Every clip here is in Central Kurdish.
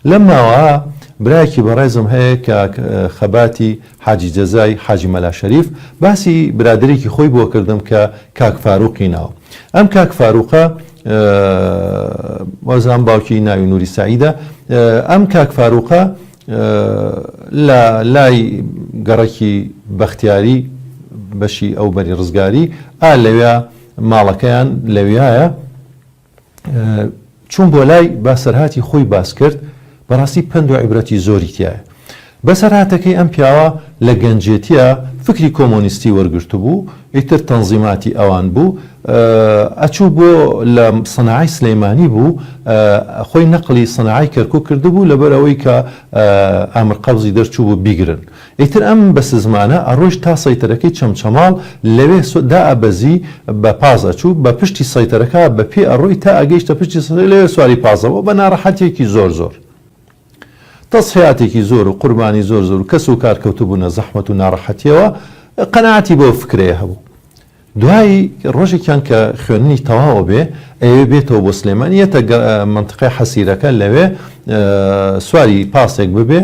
لەم ماوە برایەکی بەڕێزم هەیە کاک خەباتی حاجی جەزای حاجی مەلا شەریف باسی برادەرێکی خۆی بۆ کردم کە کاک فاروقی ناوە. ئەم کاک فاروقە وازانم باوکی ناوی نوری سەعیدە ئەم کاک فاروقە لە لای گەڕەکی بەختیاری بەشی ئەو بەری ڕزگاری ئا لەویا ماڵەکەیان لەویایە چووم بۆ لای باسەرهاتی خۆی باس کرد بەڕاستی پەند و عیبرەتی زۆری تیایە. بەسەرهاتەکەی ئەم پیاوە لە گەنجێتیا فکری کۆمۆنیستی وەرگرتبوو، ئیتر تەنزیماتی ئەوان بوو، ئەچوو بۆ لە سناعەی سلەیمانی بوو، خۆی نەقلی سناعەی کەرکوک کردبوو لەبەر ئەوەی کە ئامر قەبزی دەرچووبوو بیگرن. ئیتر ئەم بەسزمانە ئەڕۆیشت تا سەیتەرەکەی چەمچەماڵ لەوێ دائەبەزی بە پاس ئەچوو بە پشتی سەیتەرەکە بە پێ ئەڕۆی تا ئەگەیشتە پشتی سەیتەرە لەوێ سواری پاس ئەبوو بە ناڕەحەتیەکی زۆر زۆر تەزحیاتێکی زۆر و قوربانی زۆر زۆر و کەس و کار کەوتبوونە زەحمەت و ناڕەحەتیەوە قەناعەتی بەو فکرەیە هەبوو. دوایی ڕۆژێکیان کە خوێندنی تەواو ئەبێ ئەیەوێ بێتەوە بۆ سلێمانی یەتە مەنتقەی حەسیرەکە لەوێ سواری پاسێک ببێ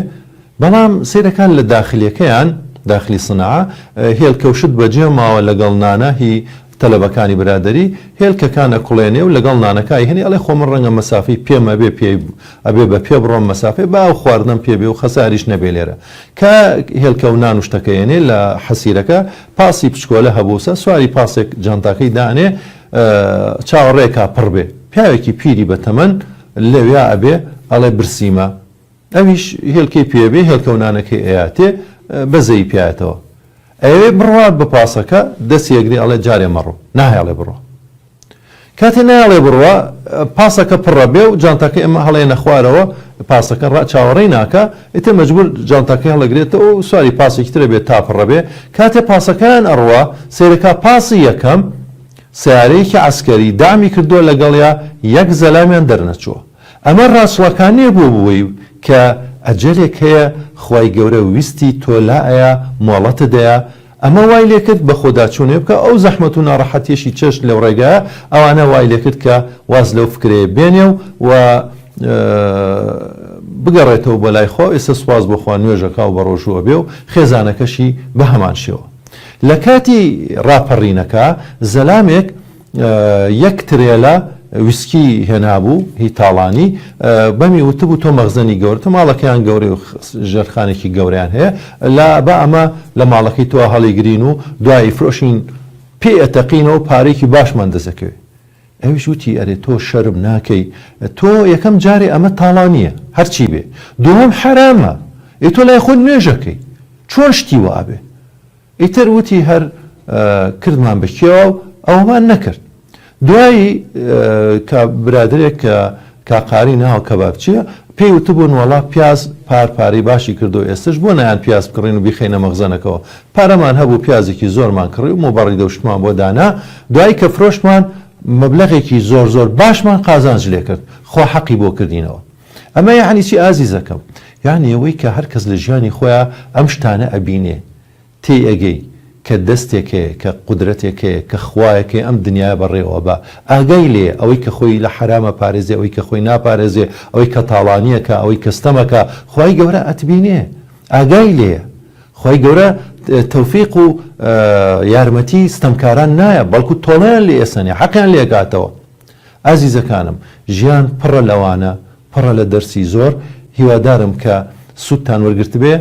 بەڵام سەیرەکان لە داخلیەکەیان داخلی سناعە هێلکە و شت بەجێ ماوە لەگەڵ نانە هی تەلەبەکانی برادەری هێلکەکان ئەکوڵێنێ و لەگەڵ نانەکە ئەیهێنێ ئەڵێ خۆ من ڕەنگە مەسافەی پێم ئەبێ پێی ئەبێ بە پێ بڕۆم مەسافەی با ئەو خواردنەم پێ بێ و خەساریش نەبێ لێرە کە هێلکە و نان و شتەکە ئێنێ لە حەسیرەکە پاسی پچکۆلە هەبوو سە سواری پاسێک جانتاکەی دانێ چاوەڕێ کا پڕ بێ پیاوێکی پیری بە تەمەن لەویا ئەبێ ئەڵێ برسیمە ئەویش هێلکەی پێ بێ هێلکە و نانەکەی ئەیاتێ بەزەیی پیایەتەوە ئەیەوێ بڕوات بە پاسەکە دەستی ئەگرێ ئەڵێ جارێ مەڕۆ ناهێڵێ بڕوا. کاتێ نایەڵێ بڕوا، پاسەکە پڕە بێ و جانتاکەی ئەمە هەڵێنە خوارەوە، پاسەکە ڕا چاوەڕێی ناکا، ئیتر مەجبوور جانتاکەی هەڵەگرێتەوە و سواری پاسێکی ترە بێ تا پڕە بێ، کاتێ پاسەکەیان ئەڕوا، سەیرەکا پاسی یەکەم سەیارەیەکی عەسکەری دەعمی کردووە لەگەڵیا یەک زەلامیان دەرنەچووە. ئەمە ڕاچڵەکانیە بۆ بووی کە ئەجەلێک هەیە خوای گەورە ویستی تۆ لائەیا مۆڵەتت ئەیا ئەمە وای لێکرد بەخۆداچوونێ بکا ئەو زەحمەت و ناڕەحەتیەشی چەشت لەو ڕێگایە ئەوانە وای لێکرد کە واز لەو فکرەیە بێنێ و و بگەڕێتەوە بۆ لای خوا و ئێستا سوپاس بۆ خوا نوێژەکا و بەڕۆژوو ئەبێ و خێزانەکەشی بەهەمان شێوە لە کاتی ڕاپەڕینەکە زەلامێک یەک ترێلە ویسکی هێنابوو هی تاڵانی، بەمی وتبوو تۆ مەخزەنی گەورەتە، ماڵەکەیان گەورەیە و ژێرخانێکی گەورەیان هەیە، لا با ئەمە لە ماڵەکەی تۆ هەڵیگرین و دوای ئەیفرۆشین پێی ئەتەقینەوە پارەیەکی باشمان دەست ئەکەوێ. ئەویش وتی ئەرێ تۆ شەرم ناکەی، تۆ یەکەم جارێ ئەمە تاڵانییە هەرچی بێ، دووهەم حەرامە، ئێ تۆ لای خۆت نوێژ ئەکەی چۆن شتی وا ئەبێ؟ ئیتر وتی هەر کردمان بە کێوە و ئەوەمان نەکرد. دوایی کە برادەرێک کە کاقاری ناوە کەبابچییە پێی وتبوون وەڵا پیاز پار پارەی باشی کردووە ئێستەش بۆ نایەن پیاز بکڕین و بیخەینە مەخزەنەکەوە. پارەمان هەبوو پیازێکی زۆرمان کڕی و موبەڕیدە و شتمان بۆ دانا. دوایی کە فرۆشتمان مەبلەغێکی زۆر زۆر باشمان قازانج لێ کرد. خوا حەقی بۆ کردینەوە. ئەمە یەعنی چی ئازیزەکەم؟ یەعنی ئەوەی کە هەر کەس لە ژیانی خۆیا ئەم شتانە ئەبینێ تێی ئەگەی کە دەستێک هەیە، کە قودرەتێک هەیە، کە خوایەک هەیە ئەم دنیایە بەڕێوە ئەبا، ئاگای لێیە، ئەوەی کە خۆی لە حەرام ئەپارێزێ، ئەوەی کە خۆی ناپارێزێ، ئەوەی کە تاڵانی ئەکا، ئەوەی کە ستەم ئەکا، خوای گەورە ئەتبینێ، ئاگای لێیە. خوای گەورە تەوفیق و یارمەتی ستەمکاران نایە، بەڵکو تۆڵەیان لێ ئەسەنێ، حەقیان لێ ئەکاتەوە. ئازیزەکانم ژیان پڕە لەوانە پڕە لە دەرسی زۆر هیوادارم کە سوودتان وەرگرتبێ.